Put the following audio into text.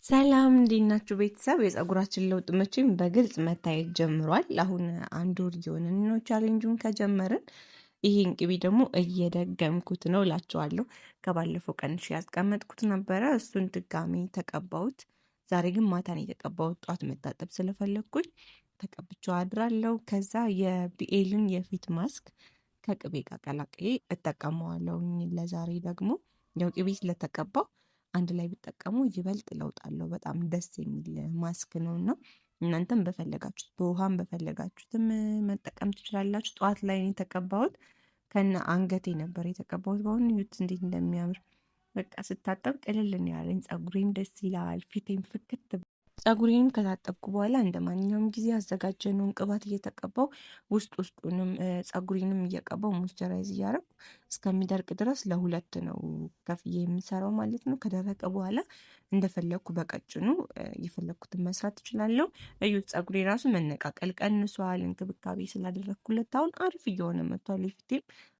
ሰላም እንዴት ናችሁ ቤተሰብ? የፀጉራችን ለውጥ መቼም በግልጽ መታየት ጀምሯል። አሁን አንድ ወር እየሆነን ነው challenge ኡን ከጀመርን። ይሄን ቅቤ ደግሞ እየደገምኩት ነው እላችኋለሁ። ከባለፈው ቀንሼ ያስቀመጥኩት ነበረ፣ እሱን ድጋሚ ተቀባሁት። ዛሬ ግን ማታ ነው የተቀባሁት፣ ጧት መታጠብ ስለፈለግኩኝ ተቀብቼው አድራለሁ። ከዛ የቢኤልን የፊት ማስክ ከቅቤ ጋር ቀላቅዬ እጠቀመዋለሁ። ለዛሬ ደግሞ ያው ቅቤ ስለተቀባው አንድ ላይ ቢጠቀሙ ይበልጥ ለውጥ አለው። በጣም ደስ የሚል ማስክ ነው እና እናንተም በፈለጋችሁት በውሃም በፈለጋችሁትም መጠቀም ትችላላችሁ። ጠዋት ላይ ነው የተቀባሁት፣ ከነ አንገቴ ነበር የተቀባሁት። በአሁኑ እዩት እንዴት እንደሚያምር፣ በቃ ስታጠብ ቅልል ነው ያለኝ። ጸጉሬም ደስ ይላል፣ ፊቴም ፍክት። ጸጉሬንም ከታጠብኩ በኋላ እንደ ማንኛውም ጊዜ ያዘጋጀነውን ቅባት እየተቀባው ውስጥ ውስጡንም ጸጉሬንም እየቀባው moisturize እያደረኩ እስከሚደርቅ ድረስ ለሁለት ነው ከፍዬ የምሰራው ማለት ነው። ከደረቀ በኋላ እንደፈለግኩ በቀጭኑ የፈለግኩትን መስራት እችላለሁ። እዩት፣ ጸጉሬ ራሱ መነቃቀል ቀንሷል። እንክብካቤ ስላደረግኩለት አሁን አሪፍ እየሆነ መጥቷል። የፊቴም